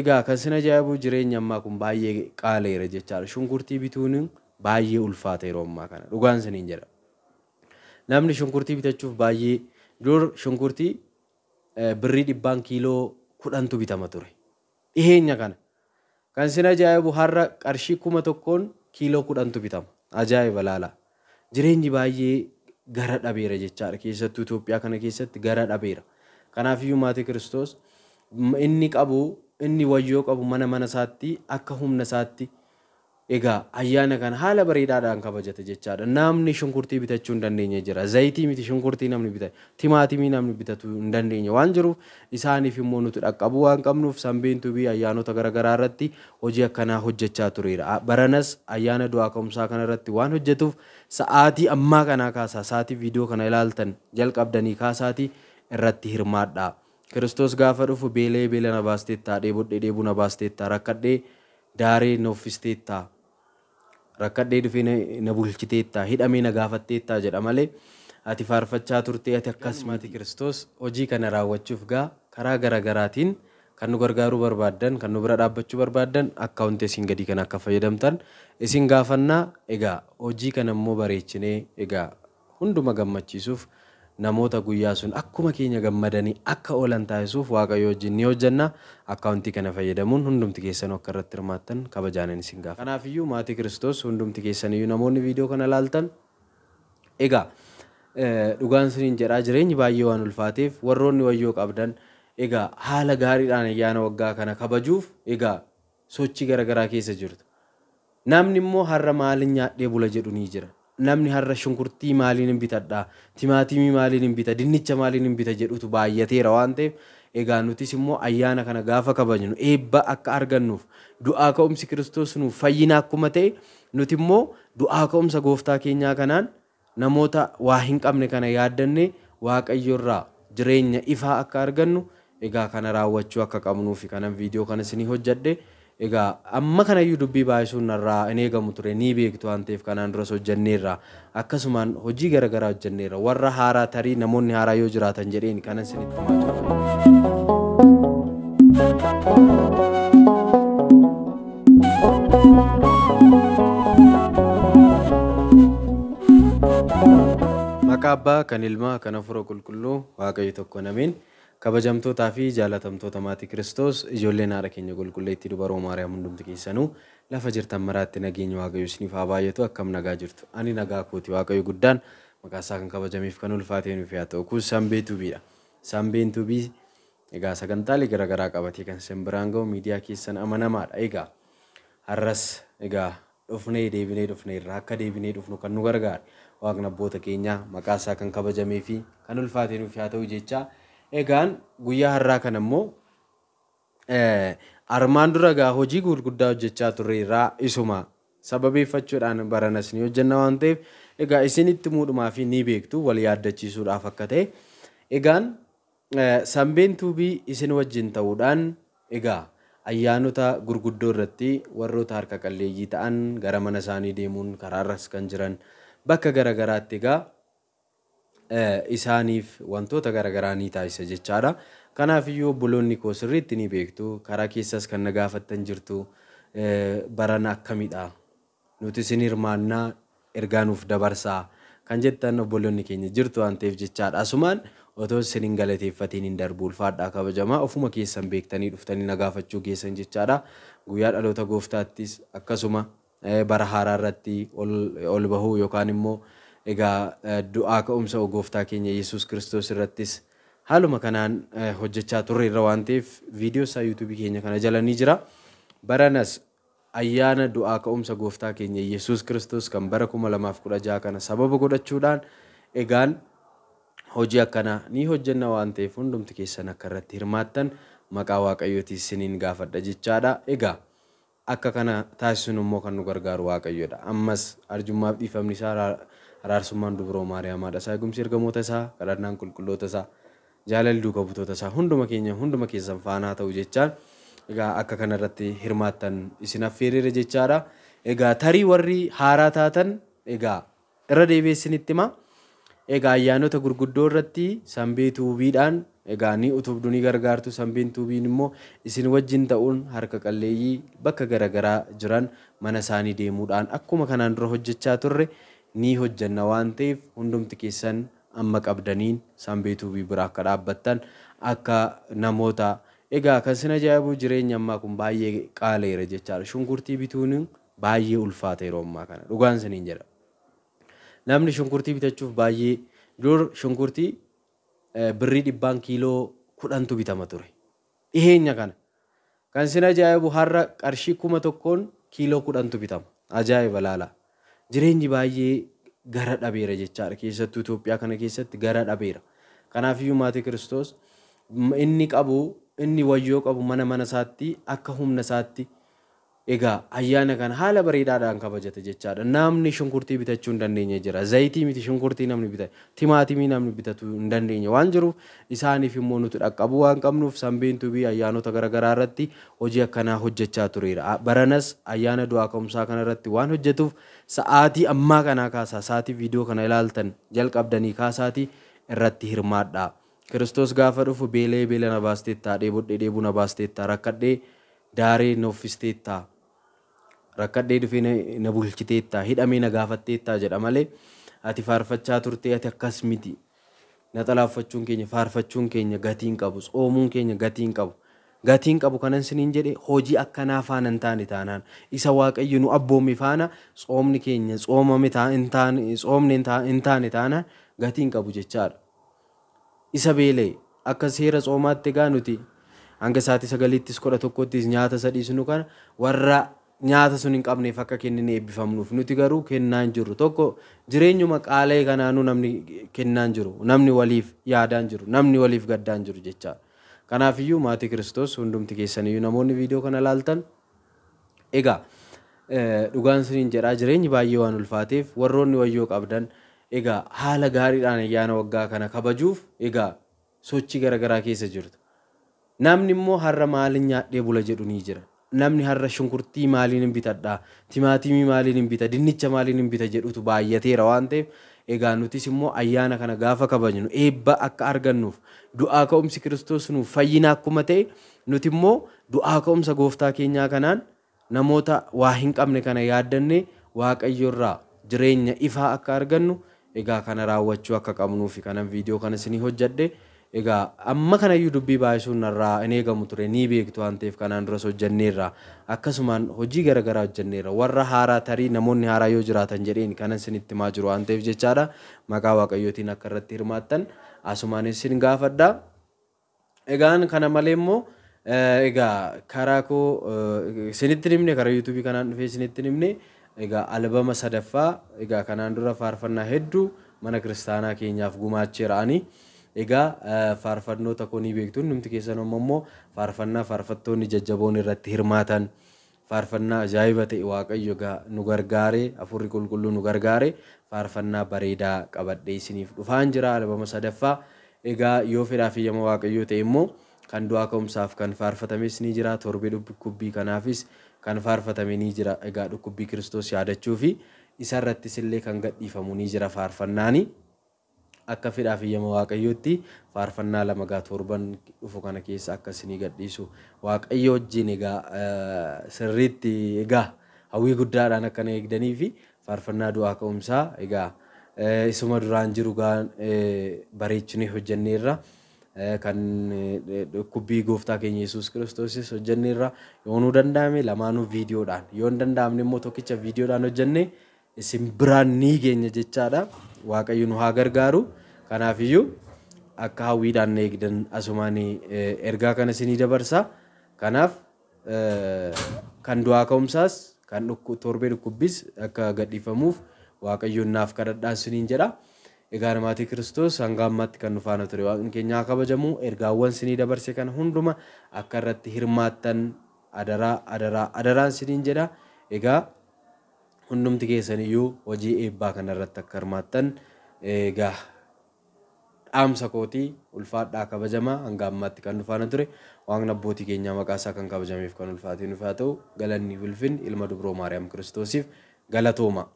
Egaa kan sin ajaa'ibu jireenya ammaa kun baay'ee qaaleera jechaadha. Shunkurtii bituun baay'ee ulfaata yeroo ammaa kana. Dhugaan isiniin jedha. Namni shunkurtii bitachuuf baay'ee dur shunkurtii birrii 100 kiiloo 10tu bitama ture. Dhiheenya kana. Kan sin ajaa'ibu har'a qarshii 1000 kiiloo 10tu bitama. Ajaa'iba laala. Jireenyi baay'ee gara dhabeera jechaadha. Keessattuu Itoophiyaa kana keessatti gara dhabeera. Kanaafiyyuu maatii Kiristoos inni qabu inni wayyoo qabu mana isaatti akka humna isaatti egaa ayyaana kana haala bareedaadhaan kabajata jechaadha. Namni shunkurtii bitachuu hin dandeenye jira. Zayitii miti shunkurtii namni bitatu, timaatimii namni bitatu hin dandeenye waan jiruuf isaaniif immoo nuti dhaqqabuu waan qabnuuf Sanbeen Tuubii ayyaanota garaagaraa irratti hojii akkanaa hojjechaa tureera. Baranas ayyaana du'aa ka'umsaa kana irratti waan hojjetuuf sa'aatii ammaa kanaa kaasaa sa'aatii viidiyoo kana ilaaltan jalqabdanii kaasaatii irratti hirmaadhaa. Kiristoos gaafa dhufu beelee beela na baasteettaa, dheebodhee dheebuu na baasteettaa, rakkadhee daaree na uffisteettaa, rakkadhee dhufee na bulchiteettaa, hidhamee na gaafatteettaa jedha malee ati faarfachaa turtee ati akkas maatii Kiristoos hojii kana raawwachuuf gaa karaa garaagaraatiin kan nu gargaaruu barbaaddan, kan nu bira dhaabbachuu barbaaddan akkaawuntii isin gadii kana akka fayyadamtan isin gaafannaa. Egaa hojii kana immoo bareechinee egaa hunduma gammachiisuuf namoota guyyaa sun akkuma keenya gammadanii akka oolan taasisuuf Waaqayyo wajjin ni hojjenna. Akkaawuntii kana fayyadamuun hundumti keessanuu akka irratti hirmaattan kabajaanan isin gaafa. Kanaafiyyuu maatii Kiristoos hundumti keessaniyyuu namoonni viidiyoo kana ilaaltan egaa dhugaan isiniin jedhaa jireenyi baay'ee waan ulfaateef warroonni wayyoo qabdan egaa haala gaariidhaan ayyaana waggaa kana kabajuuf egaa sochii garaagaraa keessa jirtu. Namni immoo har'a maaliin nyaadhee bula jedhu ni jira. Namni har'a shunkurtii maaliin hin bitadhaa, timaatimii maaliin hin bita, dinnicha maaliin hin bita jedhutu baay'ateera waan ta'eef egaa nutis immoo ayyaana kana gaafa kabajnu eebba akka argannuuf du'aa ka'umsi Kiristoos nuuf fayyina akkuma ta'e nuti immoo du'aa ka'umsa gooftaa keenyaa kanaan namoota waa hin qabne kana yaaddanne Waaqayyo irraa jireenya ifaa akka argannu egaa kana raawwachuu akka qabnuufi kanan viidiyoo kana isinii hojjedhe. Egaa amma kanayyuu dubbii baay'isuun narraa hin eegamu ture ni beektu waan ta'eef kanaan duras hojjenneerra. Akkasumaan hojii garaagaraa hojjenneerra. Warra haaraa tarii namoonni haaraa yoo jiraatan jedheen kanan isinitti himaa jiru. Maqaa Abbaa kan Ilmaa kan Hafuura Qulqulluu Waaqayyo tokko nameen kabajamtootaa fi jaalatamtoota maatii Kiristoos ijoolleen haadha keenya qulqulleettii dubaroo Maariyaam hundumti keessanuu lafa jirtan maraatti nageenya Waaqayyo isiniif haa baay'atu. Akkam nagaa jirtu? Ani nagaa kooti. Waaqayyo guddaan maqaa isaa kan kabajameef kan ulfaatee nuuf haa ta'u. Kun Sanbee Tuubiidha. Sanbeen Tuubii egaa sagantaalee garaagaraa qabatee kan isin biraan ga'u miidiyaa keessan amanamaadha. Egaa har'as egaa dhufnee deebinee dhufneerra akka deebinee dhufnu kan nu gargaare Waaqni abboota keenyaa maqaa isaa kan kabajamee fi kan ulfaatee nuuf haa ta'u jechaa. Egaan guyyaa har'aa kana immoo armaan dura egaa hojii gurguddaa hojjechaa turre irraa isuma sababeeffachuudhaan baranas ni hojjenna waan ta'eef egaa isinitti muudhumaa fi ni beektu wal yaaddachiisuudhaaf akka ta'e. Egaan Sanbeen Tuubii isin wajjin ta'uudhaan egaa ayyaanota gurguddoo irratti warroota harka qalleeyyii ta'an gara mana isaanii deemuun karaarras kan jiran bakka garaagaraatti egaa isaaniif wantoota garaagaraa ni taasisa jechaadha. Kanaafiyyuu obboloonni koo sirriitti ni beektu. Karaa keessas kan na gaafattan jirtu barana akkamidha? Nuti isin hirmaannaa ergaa nuuf dabarsaa kan jettan obboloonni keenya jirtu waan ta'eef jechaadha. Asumaan otoo isin hin galateeffatiin hin darbu ulfaadhaa kabajamaa ofuma keessan beektanii dhuftanii na gaafachuu keessan jechaadha. Guyyaa dhaloota gooftaattis akkasuma bara haaraa irratti ol bahuu yookaan immoo egaa du'aa ka'umsa gooftaa keenya Yesuus Kiristoos irrattis haaluma kanaan hojjechaa turreerra waan ta'eef viidiyoo isaa yuutuubii keenya kana jala ni jira. Baranas ayyaana du'aa ka'umsa gooftaa keenya Yesuus Kiristoos kan bara 2016 kana sababa godhachuudhaan egaan hojii akkanaa ni hojjenna waan ta'eef hundumti keessan akka irratti hirmaattan maqaa Waaqayyootiin isiniin gaafadha jechaadha. Egaa akka kana taasisuun immoo kan nu gargaaru Waaqayyoodha. Ammas arjummaaf dhiifamni isaa araarsummaan dubroo Maariyaam haadha isaa eegumsi ergamoota isaa kadhannaan qulqulloota isaa jaalalli duuka butoota isaa hunduma keenya hunduma keessan faanaa ta'u jechaan egaa akka kanarratti hirmaattan isin affeereera jechaadha. Egaa tarii warri haaraa taatan egaa irra deebi'ee isinitti hima. Egaa ayyaanota gurguddoo irratti Sanbee Tuubiidhaan egaa ni utubdu, ni gargaartu. Sanbeen Tuubiin immoo isin wajjin ta'uun harka qalleeyyii bakka garaagaraa jiran mana isaanii deemuudhaan akkuma kanaan dura hojjechaa turre ni hojjenna waan ta'eef hundumti keessan amma qabdaniin Sanbee Tuubii bira akka dhaabbattan akka namoota egaa kan sin ajaa'ibu jireenya ammaa kun baay'ee qaaleera jechaadha. Shunkurtii bituun baay'ee ulfaata yeroo ammaa kana dhugaan isiniin jedha. Namni shunkurtii bitachuuf baay'ee dur shunkurtii birrii 100 kiiloo 10tu bitama ture. Dhiheenya kana kan sin ajaa'ibu har'a qarshii 1000 kiiloo 10tu bitama. Ajaa'iba laala. Jireenyi baay'ee gara dhabeera jechaadha. Keessattuu Itoophiyaa kana keessatti gara dhabeera. Kanaafiyyuu maatii Kiristoos inni qabu inni wayyoo qabu mana mana isaatti akka humna isaatti egaa ayyaana kana haala bareedaadhaan kabajata jechaadha. Namni shunkurtii bitachuu hin dandeenye jira. Zayitii miti shunkurtii namni bitatu, timaatimii namni bitatu hin dandeenye waan jiruuf isaaniif immoo nuti dhaqqabuu waan qabnuuf Sanbeen Tuubii ayyaanota garaagaraa irratti hojii akkanaa hojjechaa tureera. Baranas ayyaana du'aa ka'umsaa kana irratti waan hojjetuuf sa'aatii ammaa kanaa kaasaa sa'aatii viidiyoo kana ilaaltan jalqabdanii kaasaatii irratti hirmaadhaa. Kiristoos gaafa dhufu beelee beela na baasteettaa, dheebodhee dheebuu na baasteettaa, rakkadhee daaree na uffisteettaa, rakkadhee dhufee na bulchiteettaa, hidhamee na gaafatteettaa jedha malee ati faarfachaa turtee ati akkas miti. Naxalaa uffachuun keenya faarfachuun keenya gatii hin qabu, tsoomuun keenya gatii hin qabu. Gatii hin qabu kanan isiniin jedhe hojii akkanaa faana hin taane taanaan isa Waaqayyo nu abboome faana tsoomni keenya tsoomame hin taane tsoomni hin taane taanaan gatii hin qabu jechaadha. Isa beela'e akka seera tsoomaatti egaa nuti hanga sa'aatii 9ttis 11ttis nyaata isa dhiisnu kana warra nyaata sun hin qabneef akka kennine eebbifamnuuf nuti garuu kennaa hin jirru. Tokko jireenyuma qaala'e kanaanuu namni kennaa hin jiru, namni waliif yaadaa hin jiru, namni waliif gaddaa hin jiru jechaadha. Kanaafiyyuu maatii Kiristoos hundumti keessaniyyuu namoonni viidiyoo kana ilaaltan egaa dhugaan isiniin jedhaa jireenyi baay'ee waan ulfaateef warroonni wayyoo qabdan egaa haala gaariidhaan ayyaana waggaa kana kabajuuf egaa sochii garaagaraa keessa jirtu. Namni immoo har'a maaliin nyaadhee bula jedhu ni jira. Namni har'a shunkurtii maaliin hin bitadhaa, timaatimii maaliin hin bita, dinnicha maaliin hin bita jedhutu baay'ateera waan ta'eef egaa nutis immoo ayyaana kana gaafa kabajnu eebba akka argannuuf du'aa ka'umsi Kiristoos nuuf fayyina akkuma ta'e nuti immoo du'aa ka'umsa gooftaa keenyaa kanaan namoota waa hin qabne kana yaaddannee Waaqayyo irraa jireenya ifaa akka argannu egaa kana raawwachuu akka qabnuufi kanan viidiyoo kana isinii hojjedhe. Egaa amma kanayyuu dubbii baay'isuun narraa hin eegamu ture ni beektu waan ta'eef kanaan duras hojjenneerra. Akkasumaan hojii garaagaraa hojjenneerra. Warra haaraa tarii namoonni haaraa yoo jiraatan jedheen kanan isinitti himaa jiru waan ta'eef jechaadha. Maqaa Waaqayyootiin akka irratti hirmaattan asumaan isin gaafadha. Egaan kana malee immoo egaa karaa koo isinitti himne karaa yuutuubii kanaan dhufee isinitti himne egaa albama sadaffaa egaa kanaan dura faarfannaa hedduu mana kiristaanaa keenyaaf gumaacheera ani. Egaa faarfannoota koo ni beektu hundumti keessan immoo faarfannaa faarfattoonni jajjaboon irratti hirmaatan faarfannaa ajaa'iba ta'e Waaqayyo egaa nu gargaaree hafuurri qulqulluu nu gargaaree faarfannaa bareedaa qabadhee isiniif dhufaan jira albama sadaffaa. Egaa yoo fedhaa fi eeyyama Waaqayyoo ta'e immoo kan du'aa ka'umsaaf kan faarfatames ni jira torbee dhukkubbii kanaafis kan faarfatame ni jira egaa dhukkubbii Kiristoos yaadachuu fi isarrattis illee kan gadhiifamu ni jira faarfannaani. Akka fedhaa fi eeyyama Waaqayyootti faarfannaa lama gaa torban dhufu kana keessa akka isinii gadhiisu Waaqayyo wajjin egaa sirriitti egaa hawwii guddaadhaan akka na eegdanii fi faarfannaa du'aa ka'umsaa egaa isuma duraan jiru gaa bareechinee hojjenneerra. Kan dhukkubbii gooftaa keenya Yesuus Kiristoosis hojjenneerra. Yoo nuu danda'ame lamaanuu viidiyoodhaan yoo hin danda'amne immoo tokkicha viidiyoodhaan hojjenne isin biraan ni geenya jechaadha. Waaqayyo nu haa gargaaru. Kanaafiyyuu akka hawwiidhaan na eegdan asumaan ergaa kana isinii dabarsa. Kanaaf kan du'aa ka'umsaas kan torbee dhukkubbiis akka gadhiifamuuf Waaqayyoon naaf kadhadhaa isiniin jedha. Egaa maatii Kiristoos hanga ammaatti kan nu faana ture Waaqni keenya haa kabajamu. Ergaawwan isinii dabarse kana hunduma akka irratti hirmaattan adaraa adaraa adaraan isiniin jedha. Egaa hundumti keessaniyyuu hojii eebbaa kana irratti akka hirmaattan egaa dhaamsa kootii ulfaadhaa kabajamaa hanga ammaatti kan nu faana ture Waaqni abbootii keenyaa maqaa isaa kan kabajameef kan ulfaatee nuuf haa ta'u galanni ulfinni ilma dubroo Maariyaam Kiristoosiif galatooma.